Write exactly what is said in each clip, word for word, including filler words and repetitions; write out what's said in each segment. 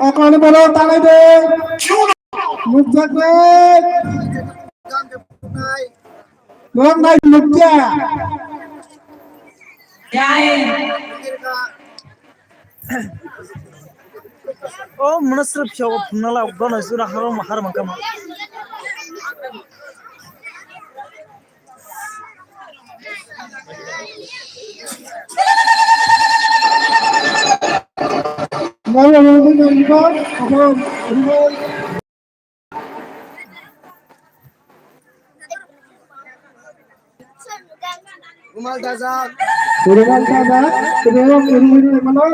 Okani bolo tanai de. Nukjak de. Nang nai nukya. O mwnasrwp phiyok phungnala ukdona jura harom har mangkama. Rumal daja. Rumal daja. Rumal, rumal, rumal,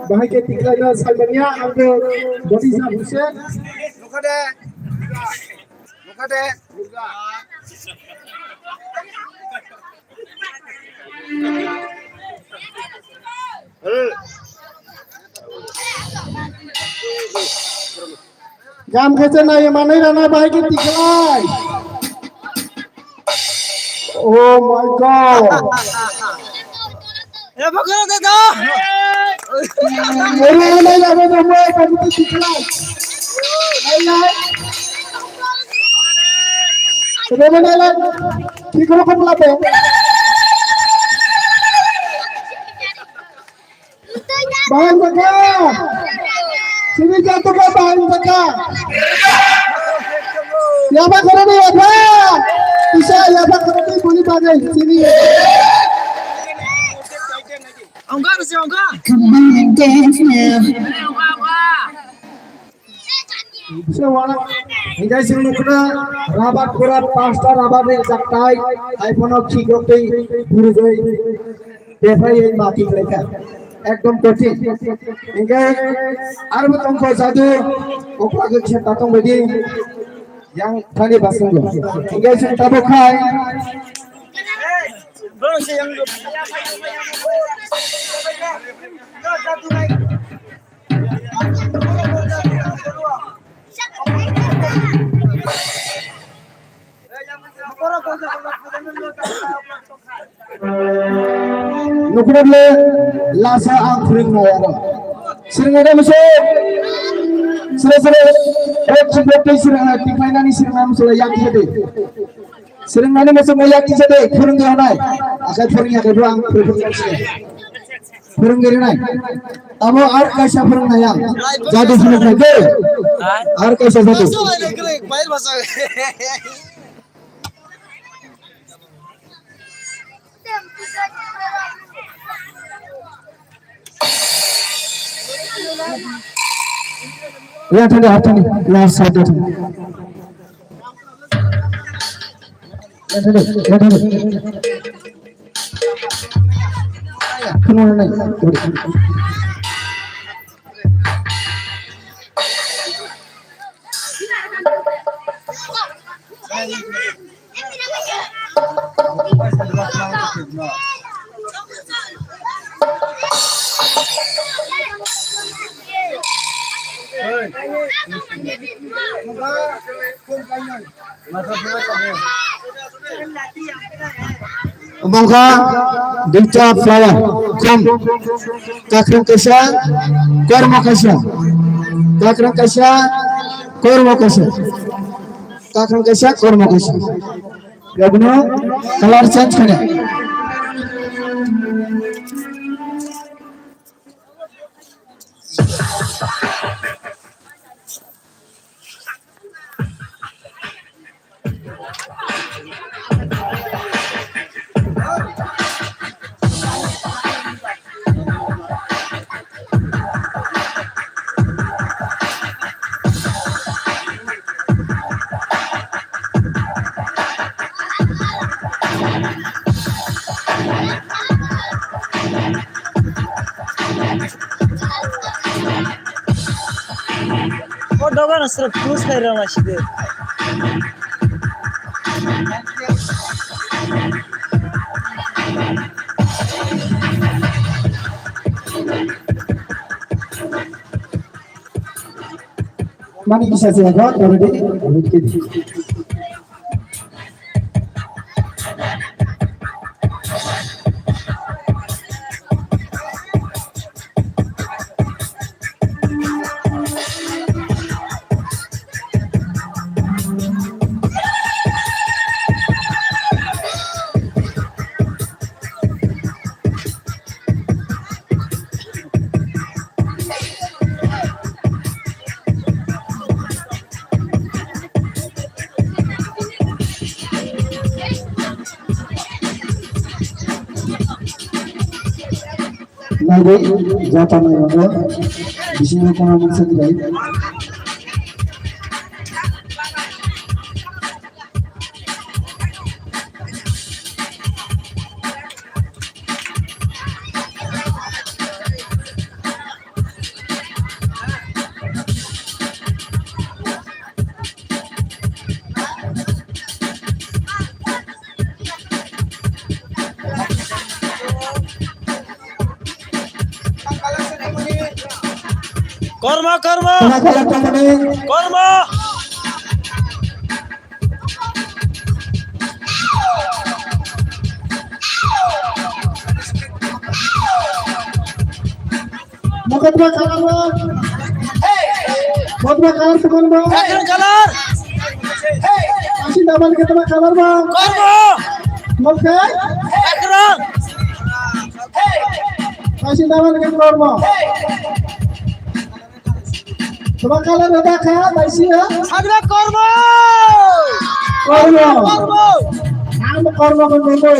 bahai ke tikla na salmania, ang ko bodi sa buse. Nukade. Nukade. Hey. Gam khe se nai manwi rana bai khe tiklai. Oh my God. Ere nai rana rana bai khe tiklai. Nai nai. Ere nai nai. Tikro ko pula pe. Bahai baka. Sini jatuh ke bahai baka. Yaba koro ni yaba. Isa yaba koro ni boli bagai sini. Ongga bisi ongga. Come on and dance now. Hinkhe chwng nukna rabar pura pasta rabar ni jaktai, taiphano khikrok tei burugwi bethai mati khlaikha. Ekdom kothin. Hinkhe arbo tongkho jadu, okra khe khe tatong baidi yang thani basungo. Hinkhe chwng tabuk khai. Nukrable lasa ang phwrwng nai aro. Swrwngnairok mese sere sere ek chibok tei swrwngna tikhlainani swrwngna mese yang khe de. Swrwngmani mese maya kisa de phwrwngdi hanai. Akai phwrwngya khe bo ang phwrwngya khe. Phwrwngdi rinai. Amo ar kaisa phwrwngna yang. Jadi phwrwngna de. Ar kaisa jadi. Ya thani, ya thani, ya side thani. Ya thani, ya thani. Kheno nai. Bongkha duita player, kom. Kakrang kaisa, kormo kaisa. Kakrang kaisa, kormo kaisa. Kakrang kaisa, kormo kaisa. Yabuno colour change khaina. O dogan aswk push khai rwma side. Mani kisa se ba already. Naiwi, jota naiwi, bisingo kono mungsa kwrwi. Kormo, kormo. Kormo. Mokotma kalar ba? Mokotma kalar tukun ba? Kalar, kalar. Asin daman ketma kalar ba? Kormo. Mokai? Kakrang. Asin daman ketma kormo. Tuma kalar rada kha, baisi ya? Sagra kormo. Kormo. Kormo. Ang kormo kormo.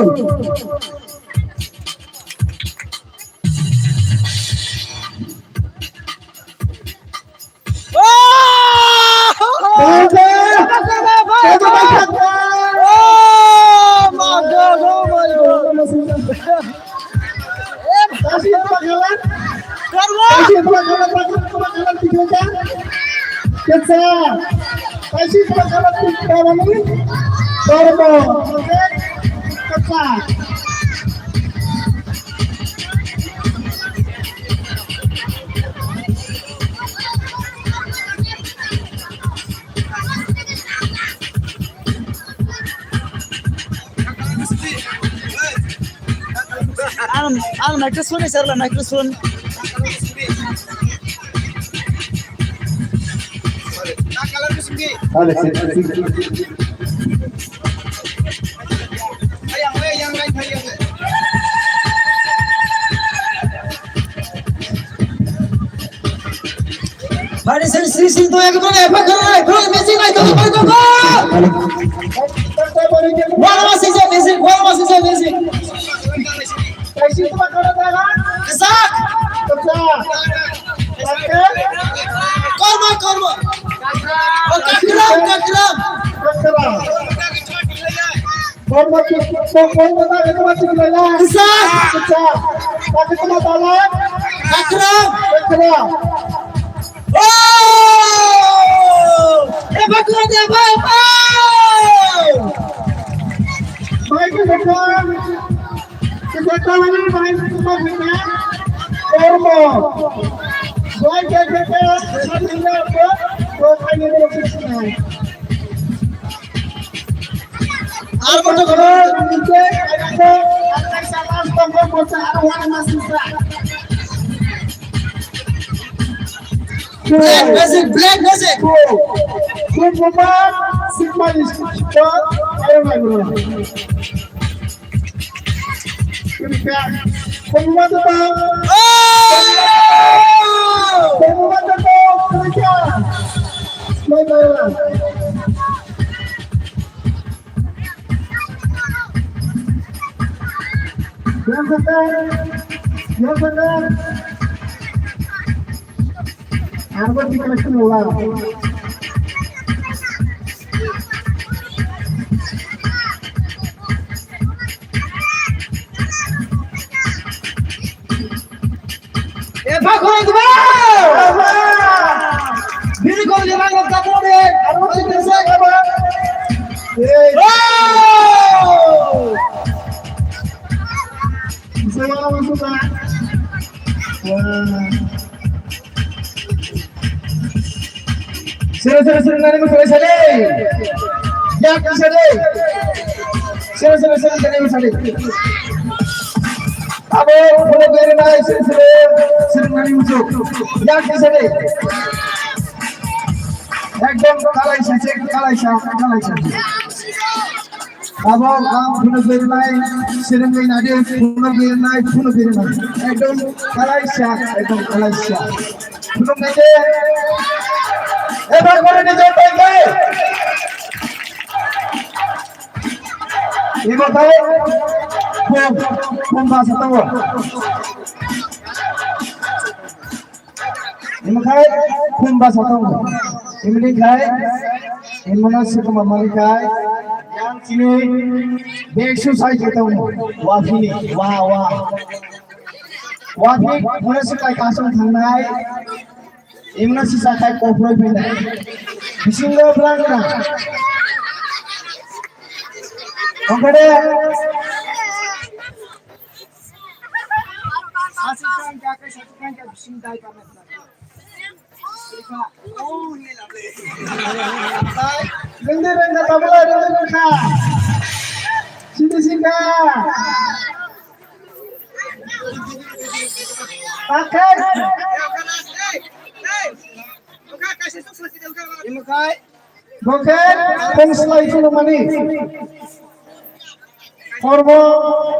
Ang, ang microphone ni sarla microphone. Bari sir, sir, sir, to ek to ek to ek to ek. Wala masih sir, sir, wala masih sir, sir. Kesak. Korma, korma. Oh, kakram, kakram. Korma, korma, korma, korma, korma. Kesak. Kesak. Kakram. Kakram. Oh! Eba kura de, eba, eba! Baik, eba. Kita tahu ni baik, kita buka. Kormo. Baik, kita, kita, kita, kita, kita, kita, kita, kita, kita, kita, Black magic, black magic. Oh! Yang benar, yang benar. Arbo di kelas dua. Epa khorang dua. Bini khorang dua, khorang dua. Aro sini saya kabar. Wow. Saya lawan suka. Wah. Sero, sero, sero, nani mo sero, sero. Yak, sero. Sero, sero, sero, nani mo sero. Abo, phono beri nai, sero, sero, sero, nani mo sero. Yak, sero. Ekdom kalai sa, kalai sa, kalai sa. Abo ang phunuk berinai, sirwngwi nadi, phunuk berinai, phunuk berinai. Ekdom kalaisa, ekdom kalaisa. Phunuk nai de. Ebar kore ni jai pai kai. Ibo tai. Pum, pum basa tawo. Imo khai khum basa tongo. Imoni khai imono sikuma mani khai yang chini bek su sai je tongo. Wafini wa wa. Wafi mona sikai kasong thangnai. Imna sisa khai koproi phainai. Bisingo blangra. Ongkade. Sasi kangka, sasi kangka, bising dai parna. Rengde rengka tabla, rengde rengka. Sini singka. Pakai. Imakai. Bo khe tong slai phunukmani. Kormo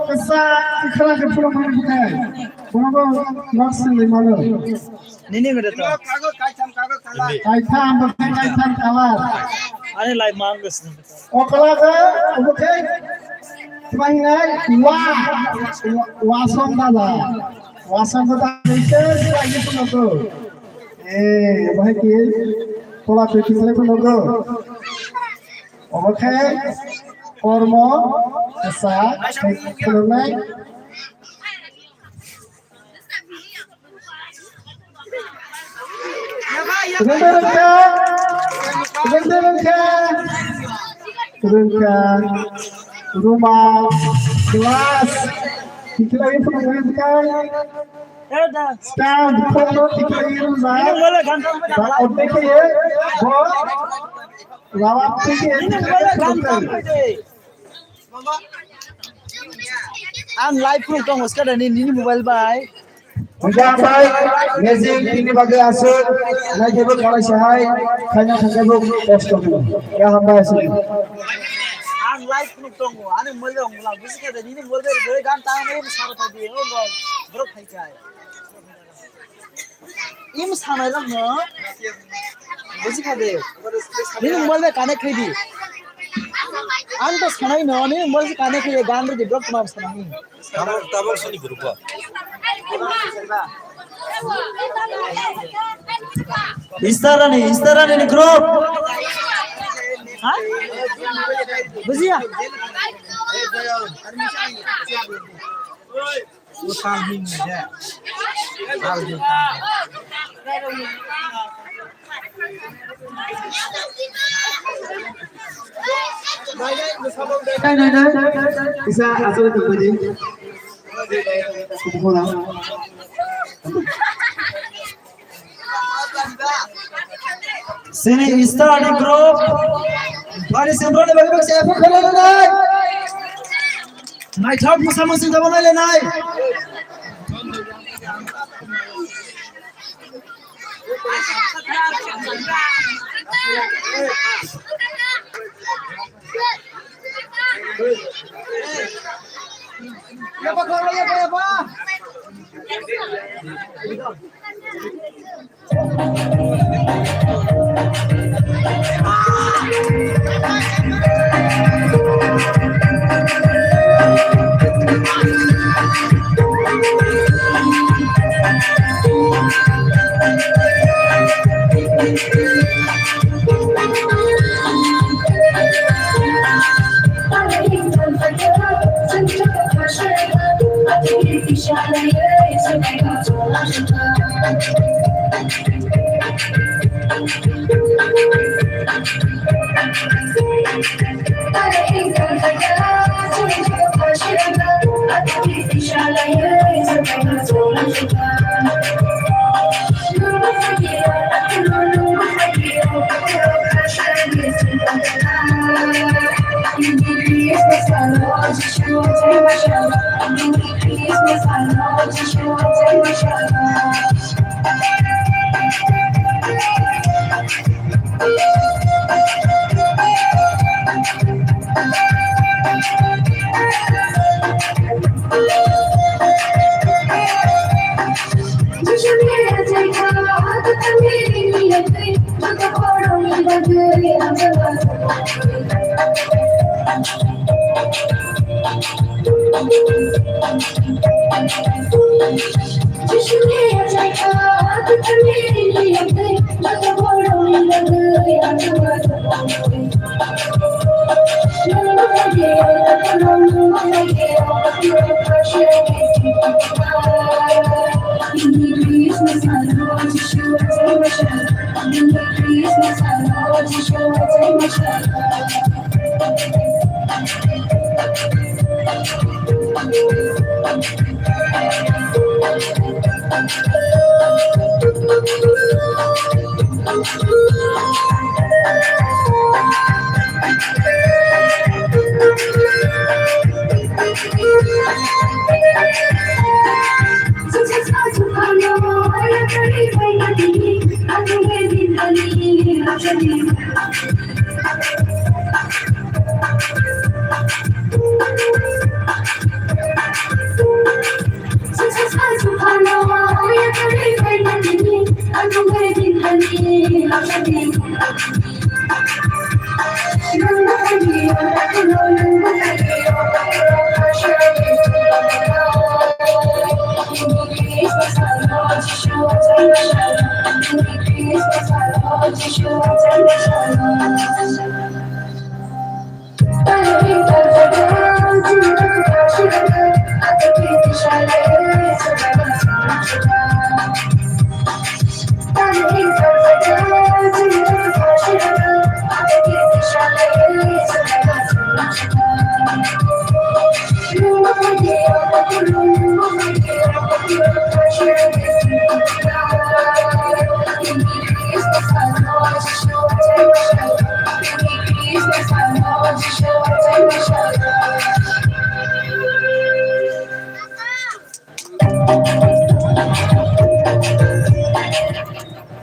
kwchak kwkhwrang khe phunukmani bwkhai. Bono bo nok swngwi mano. Nini gede to. Kaitham, bo khe kaitham kalar. Ani live ma ang gosini. Okla khe, obo khe twangnai wa, wa song dala. Wa song dala khe twangnai phunukgo. Eh, bahai ki tola twi kislai phunukgo. Obo khe kormo kwchak phunuknai. Rengka, rengka, rengka, rengka, ruma, glass, tikilai phunuknai bwkhai. Stand photo tikhlaiwi rwjak. Ba odde khe bo rawa theke. Ang live phunuk tongo skada ni nini mobile bai. Hwnjak bai magic tini bagwi aswk naikhe bo kalaisa hai khaina thangkhe bo kosto khaina. Ya hambai aswk. Ang live phunuk tongo ani mobile bai ongla busi khe nini mobile bai gan tang ni sar pha di. Borok khai khai. Im sanai rok no. Buji kha de. Nini mobile bai connect khai di. Ang to sanai no, nini mobile bai connect khai di, gan ri di, borok tma sanai. Tabok, tabok sini group. Istarani, Istarani ni group. Ha? Bujiya? Nai, nai, nai. Isa asal kembali. Kumpul. Sini Istarani group. Bari sendro le bagi bagi siapa kalau nai. Nai thap musa musi dama nai le nai.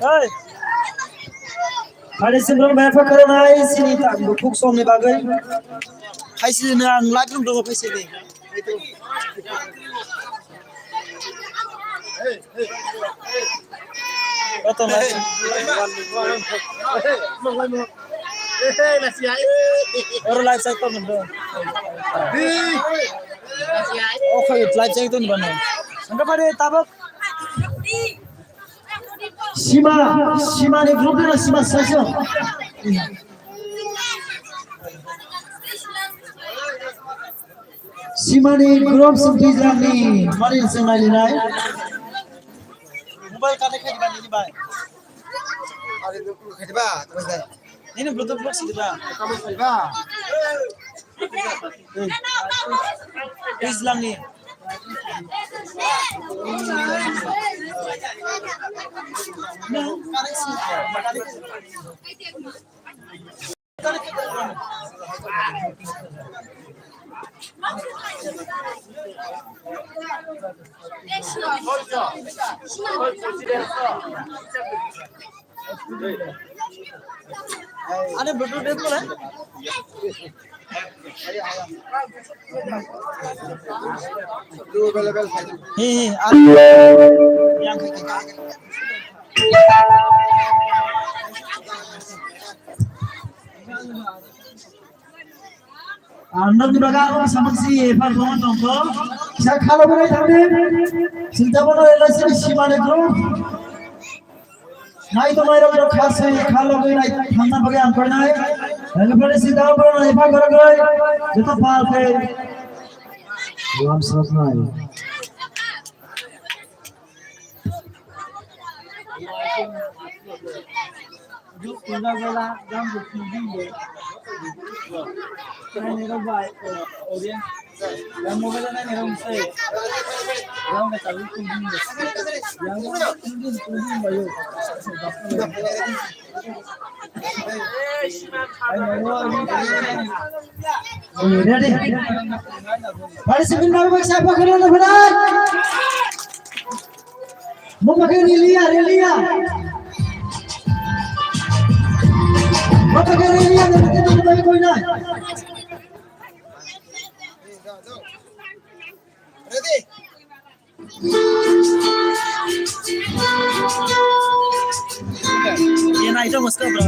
Hey! Hari sinrok mefa khoroknai sini ta bukhuk songni bagwi. Hai sini ang live room dongo phai sini. Koto live. Oro live sai tong do. Okhai live sai tong bano. Angka pare tabok. Sima, Sima ni group ni Sima saiso. Sima ni group sing twijlang ni mari sing nai nai. Mobile connect khai ba ni bai. Are do khai ba, terus dai. Nini Bluetooth box diba? Kamu diba? Please lang ni. Ani Bluetooth date boleh? He, he, ani yang Ang nokni bagwi ang samung si ephar tongma tongkho. Kisa khalo gwnai thangdi. Sinta bono L I C ni Simani group. Nai tongmai rok rok kha sai khalo gwnai thangna bagwi ang koinai. Ang phani sinta bono ephar gwnai. Joto pal khe. Lam soknai. Ready? Participant baru bagi siapa kena lebaran? Mau pakai relia, relia. Mau pakai relia, nanti kita pakai koin. Ready? Yan, ito, mas ka, bro.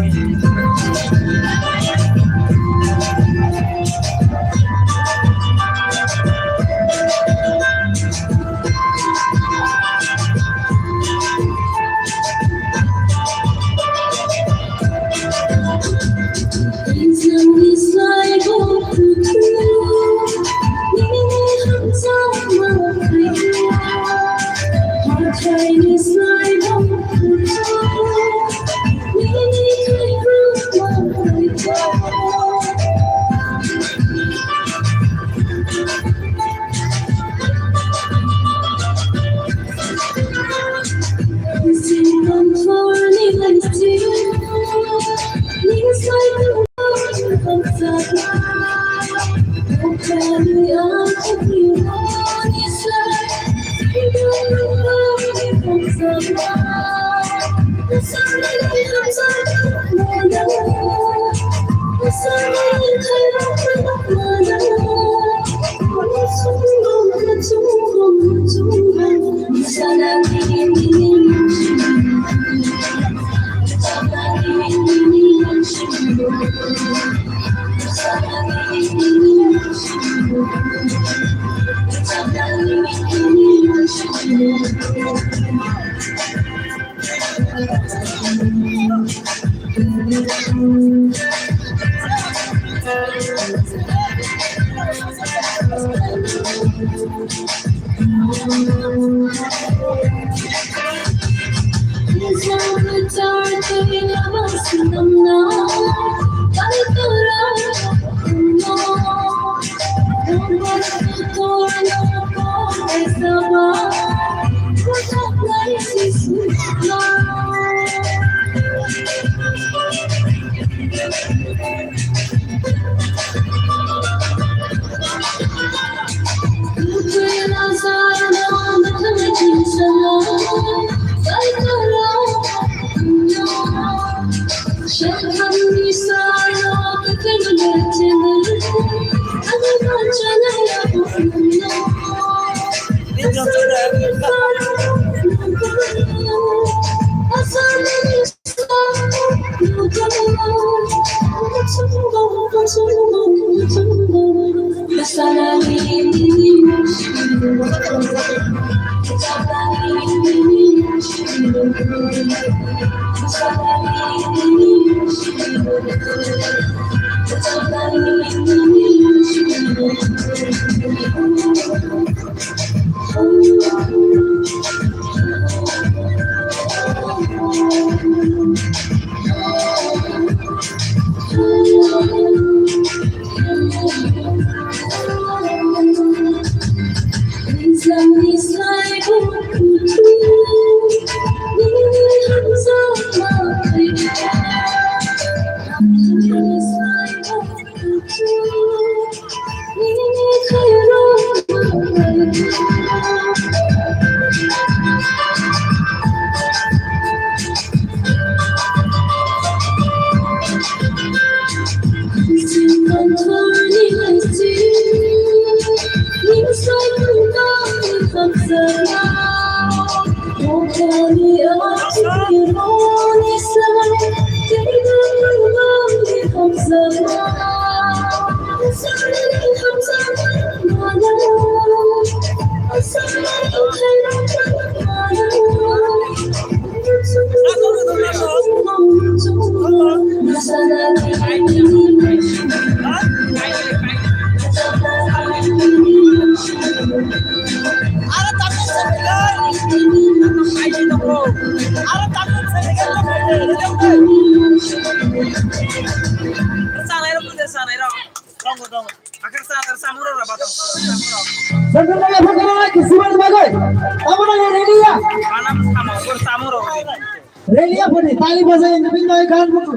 Relia phone, tali bajai, nabin nai gan buku.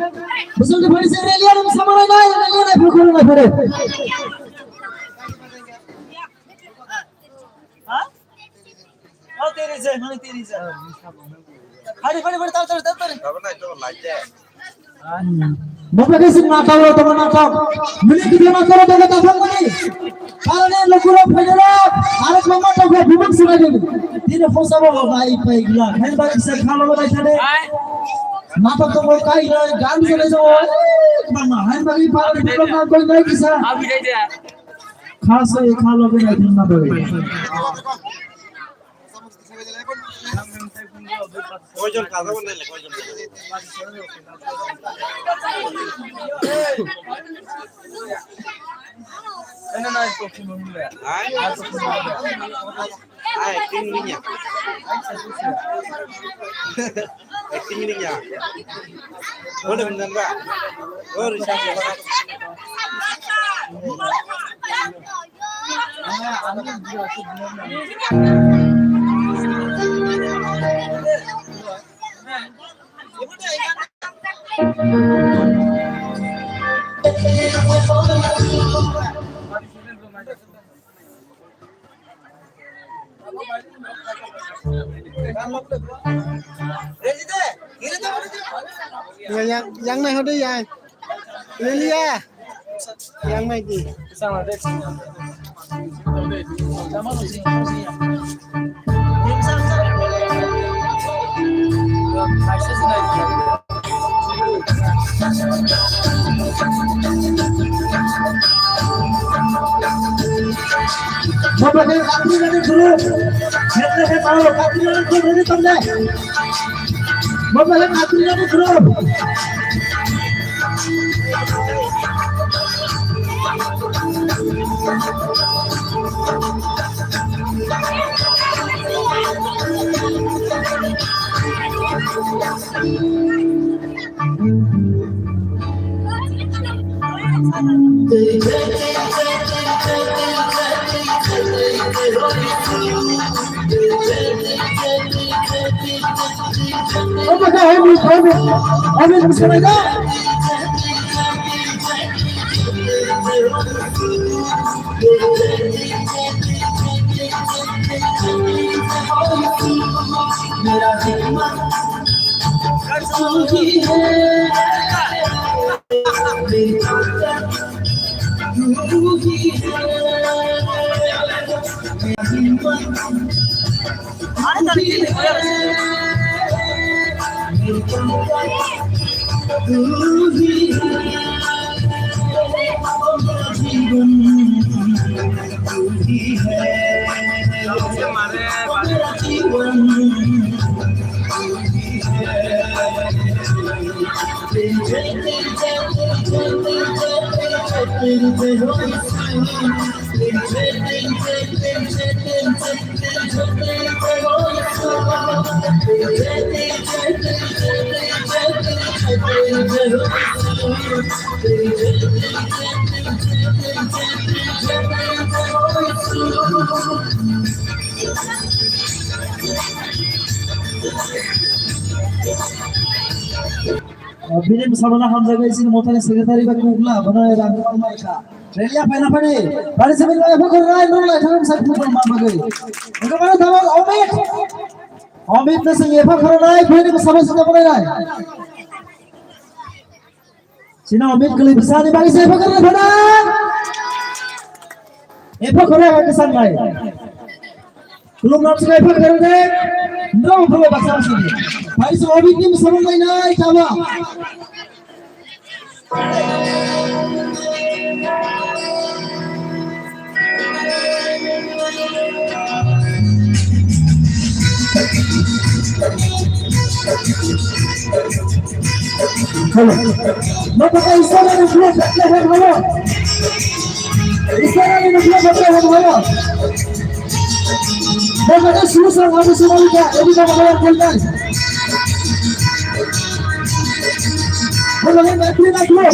Busung ke phone se relia nung samarai nai, relia nai phone nai phone. Ha? Oh, teri jai, mane teri jai. Hari, hari, hari, tau, tau, tau, tau. Mabra ke sing natok lo, toma natok. Mili video natok lo, toma natok mani. Karena lo kuro phai lo, arek mama natok lo, bumuk sing aja. Dini phone sama lo, nai pai gila. Hai bagi sa khalo lo, nai thade. Natok to mo kai lo, gan sa lo, mama. Hai bagi para di belakang koi nai kisa. Khas lo, khalo lo, nai thang na bai. Koijon kaza bondai le, koijon? Hai? Hai, acting ni ya. Acting ni ya. Boleh menang, Pak? Oh, Rizal. Yang, yang naik hode yang. Lilia. Yang naik di. Bapak yang katri dari guru, yang saya tahu katri dari guru ini tanda. Bapak yang katri dari guru. Bini bwsabana hamjagwi chini mothani secretary bai kukla, bono rang kwbangma rwkha. Rally ya phaina phani, bari sabai lai phakar nai, nung lai thang sa phukar ma bagwi. Hwnkhe mano tamo Amit. Amit no sing epha khoro nai, bini bwsabana sing epha nai. Chini Amit kwlwi bwsani bagwi se epha khoro nai phana. Epha khoro nai kwchang nai. Khulumnam swkang phai phai rwdi. Nrok phai baksa sini. Phai se Obit ni bwsarok nai nai kama. Hello. Nokha Israel ni blue Bethlehem hello. Israel ni blue Bethlehem hello. Nokha Jesu sang aku semua kita, ini nokha yang kelai. Hello, yang kelai, hello.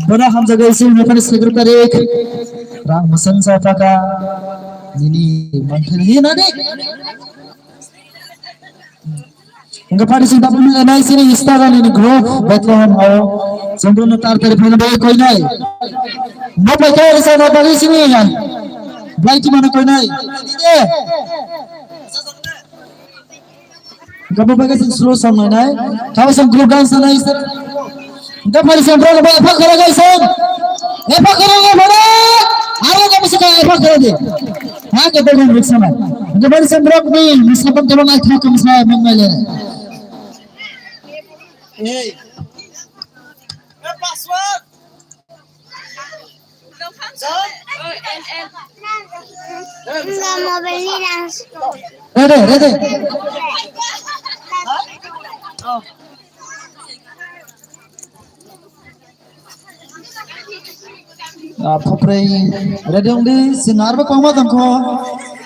Bono hamjagwi chini nokni secretary rang mwsang sa paka nini manthani hinani. Hingke phari sing tabuk nini nai sini Instagram ni group Bethlehem hao chondro no tar tari phana bai koinai. No pai kaya risa no bagi sini ya. Bai tu mana koinai. Gabo baga sing slow song nai nai. Kabo sing group dance nai sir. Gabo sing bro gabo epak kara gai song. Epak kara gai bro. Aro gabo sing epak kara di. Ha gabo gabo mix nai. Gabo sing bro ni mix nai gabo nai thak kam sai mang nai le. Hey. Password. Ready, ready. Ah, phaprei ready wng di, chwng arbo kwbangma tongkho.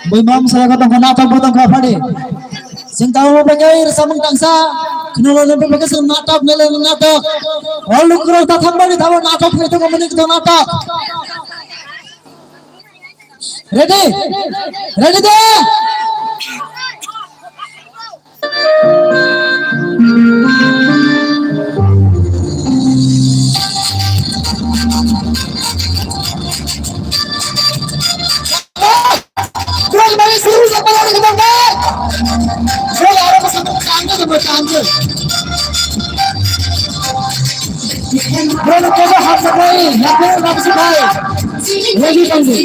Bui mam saya ko tongkho, natok bo tongkho, phadi. Chwng tabuk bo bai khe samung tangsa. Khwnalo no bo bai khe chwng natok, mele natok. O lukurok ta thang bani tabuk natok phai tongo, mani to natok. Ready? Ready de? Ready, Tanvi.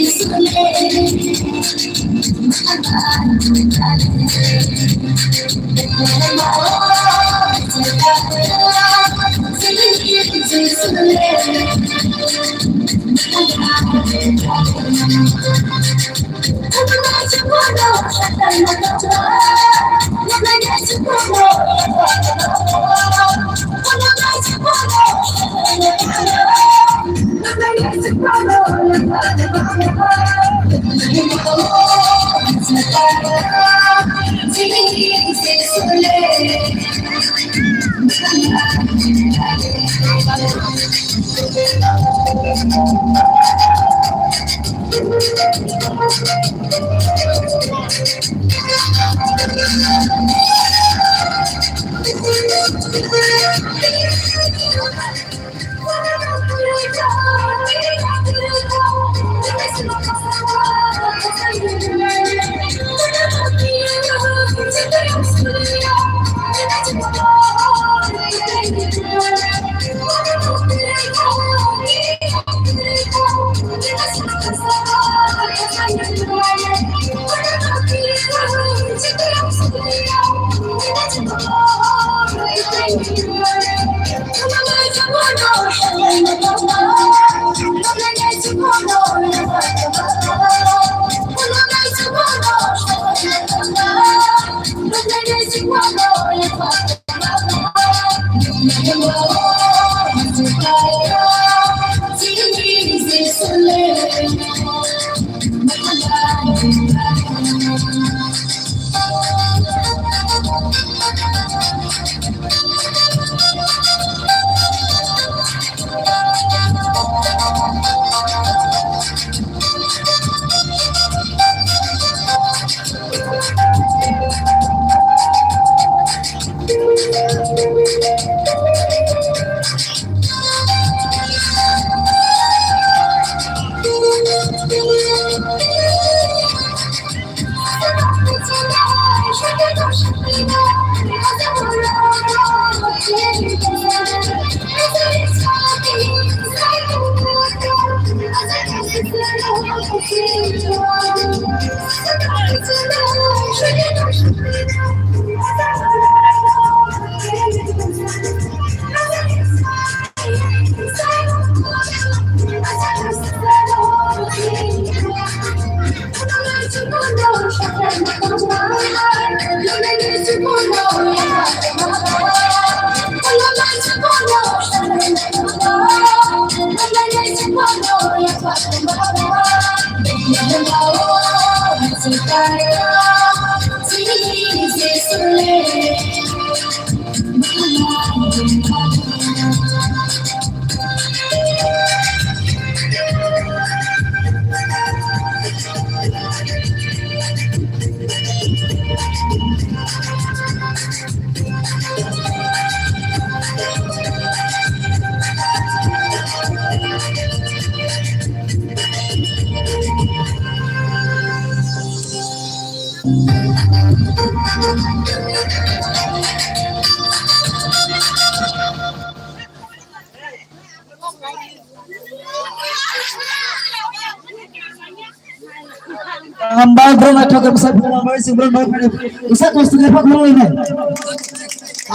Hambai bro, naithok khe bwsai phunukma bai, chwng bro no phai, bwsa kosto khe phak phunuk lainai.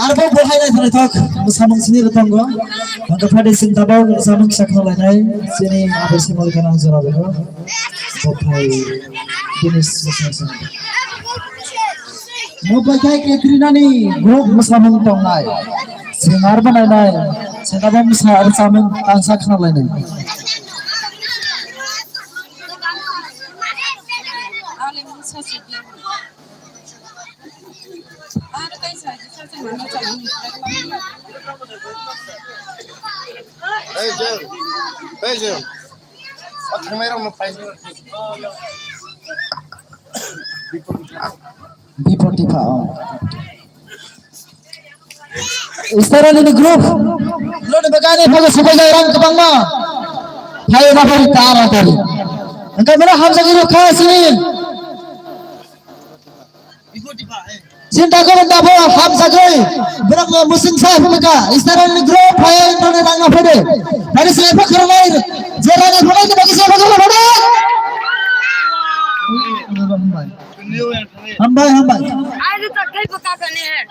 Arbo bo hai naithok naithok bwsamung sini rw tongo. Hwnkhe phai de chwng tabuk bwsamung kisa khna lainai. Chini abo simol gana jora bo. Bo phai finish. Mo bai khai Katrina ni group bwsamung tongnai. Chwng arbo nainai. Chwng abo bwsa rwchapmung tangsa khna lainai. Hey, Jim. Hey, Jim. Bipor tipha, oh. Istarani ni group. Lo ni bagani phago subai jai rang kwbangma. Phayo na phari ta rang tari. Engkai mana hamjagwi rw kha sini. Sinta ko benda bo hamsagwi borok no musing sa phumika Israel ni group phai tone rang no phede. Tani se pha khornai je rang no phai ni bagi se pha khornai. Hambai, hambai. Ai ri tak kai paka kane hai.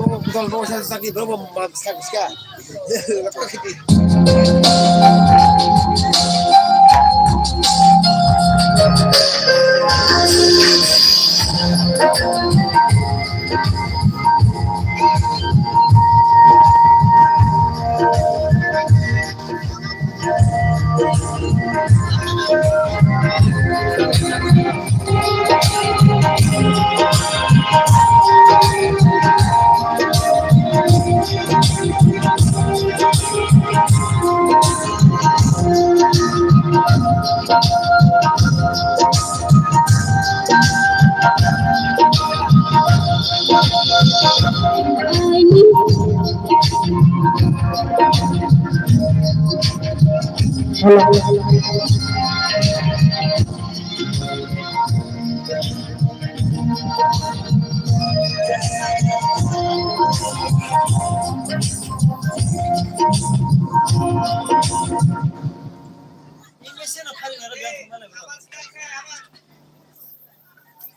Oh, betul, mau saya sakit, bro, mau sakit sekali.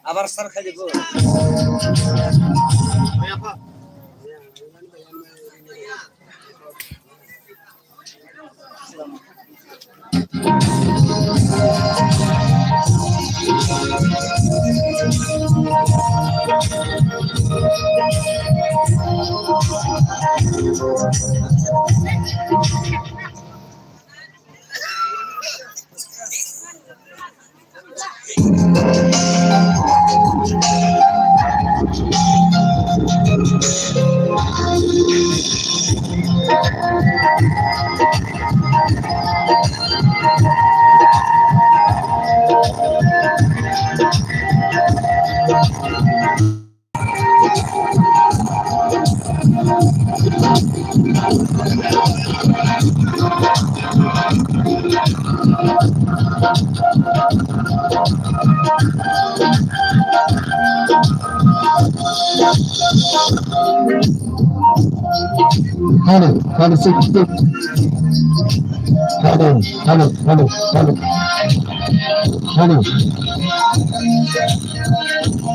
Abar sar khai dibo. Hello, hello, six, six. Hello, hello, hello, hello. Hello.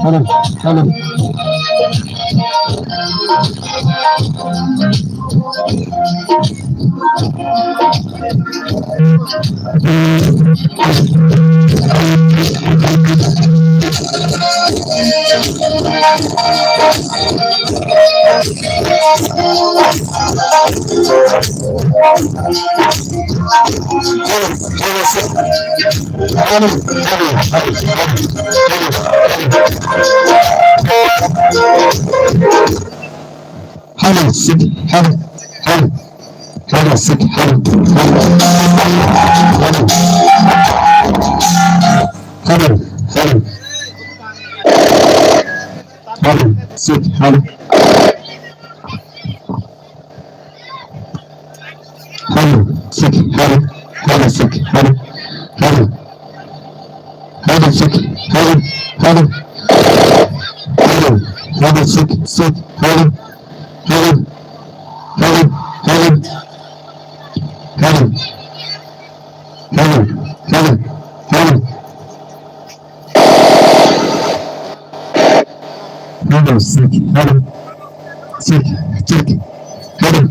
Hello, hello. Hello, sit, hello, hello, hello, sit, hello, hello, hello, hello, sit, hello. Hello, sit, hello, hello, sit, hello, hello, hello, sit, hello, hello, hello, hello, sit, sit, hello, hello, hello, hello, hello, hello, hello, hello. Hello, sit, hello, sit, sit, hello,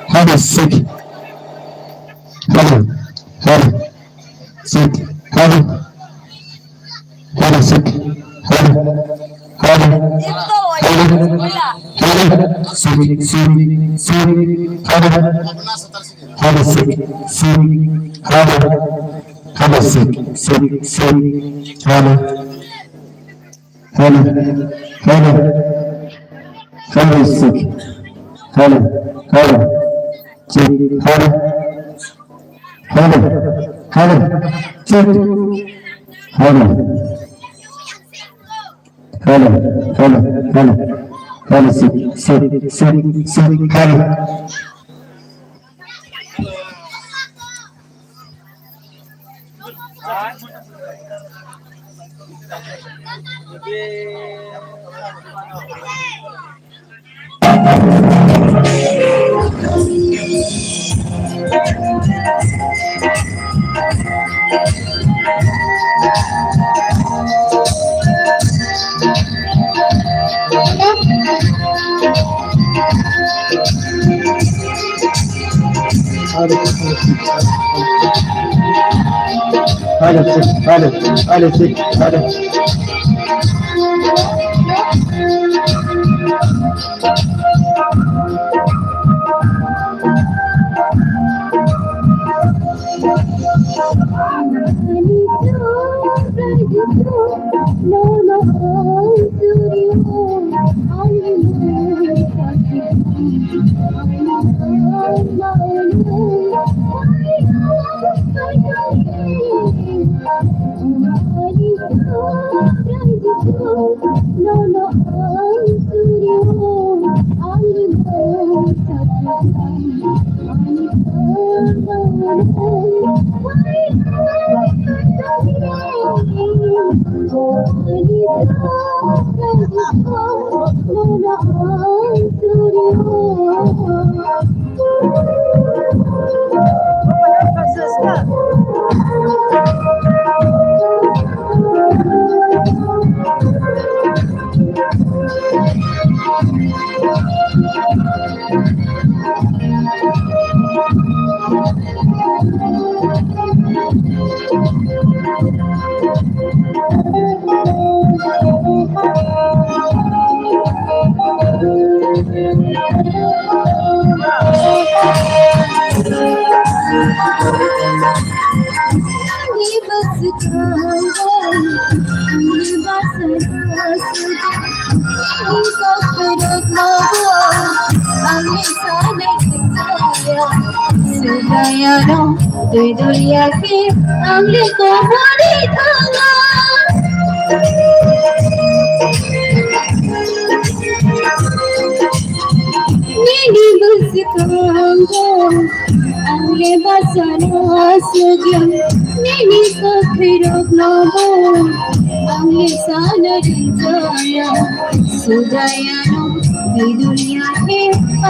hello, sit, hello, hello, sit, hello, hello, sit, hello, hello, hello, hello, sit, sit, sit, hello, hello, sit, sit, hello. Hello, sit, sit, sit. Hello. Hello. Hello. Hello, sit. Hello. Hello. Check. Hello. Hello. Hello. Check. Hello. Hello. Hello. Hello. Hello. Check. Check. Check. Check. Hello. Sudayano, twi dulya khe ang le kobori thanga. Nini bwswkango ang le basano sugya, nini kwthwirokno bo ang le sana rinjaya. Sudayano, twi dulya khe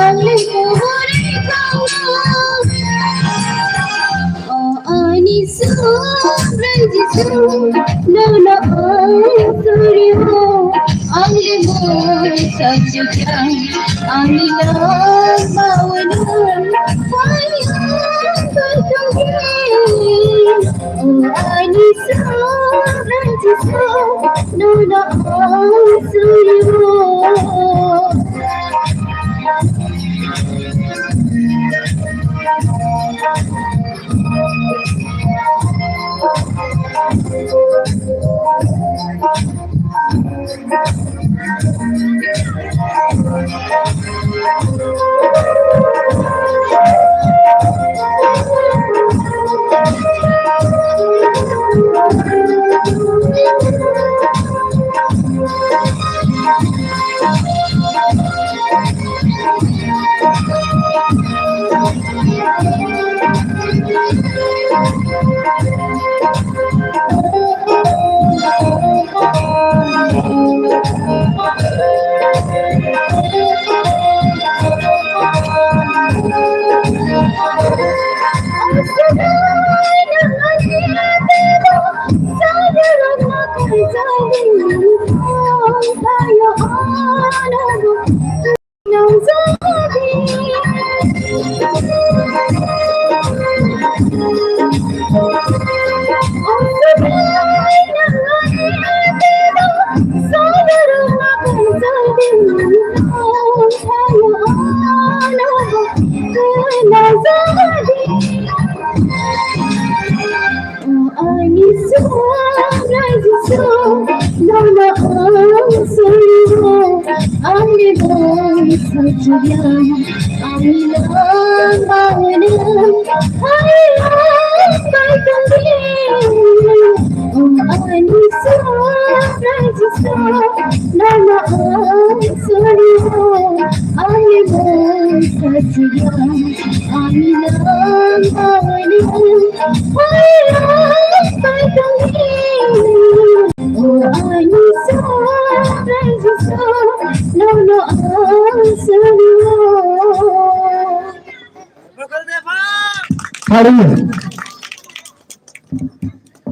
ang le kobori thanga. O ani Subrai Jisu, nono ang surio, ang lemo sajukya, ang lama wano, sayang berkongsi. O ani Subrai Jisu, nono ang surio. Hari.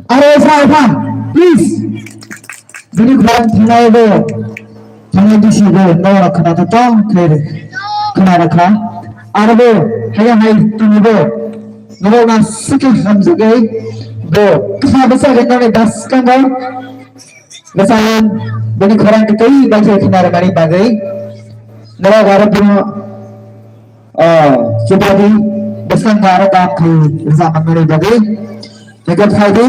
Aro sa pha, please. Bini khorang thanai bo, thanai D C bo, no khna ta tong khe khna rakha. Aro bo, haya hai tuni bo, no na sikhe hamjagai bo, kha basa ge nani das kanga. Basa bini khorang ke tei bai khe khna rakha ni bagai. No aro bo, Oh, chupadi, bwskang ba aro gam khai rwchapmani bagwi. Eko phaidi,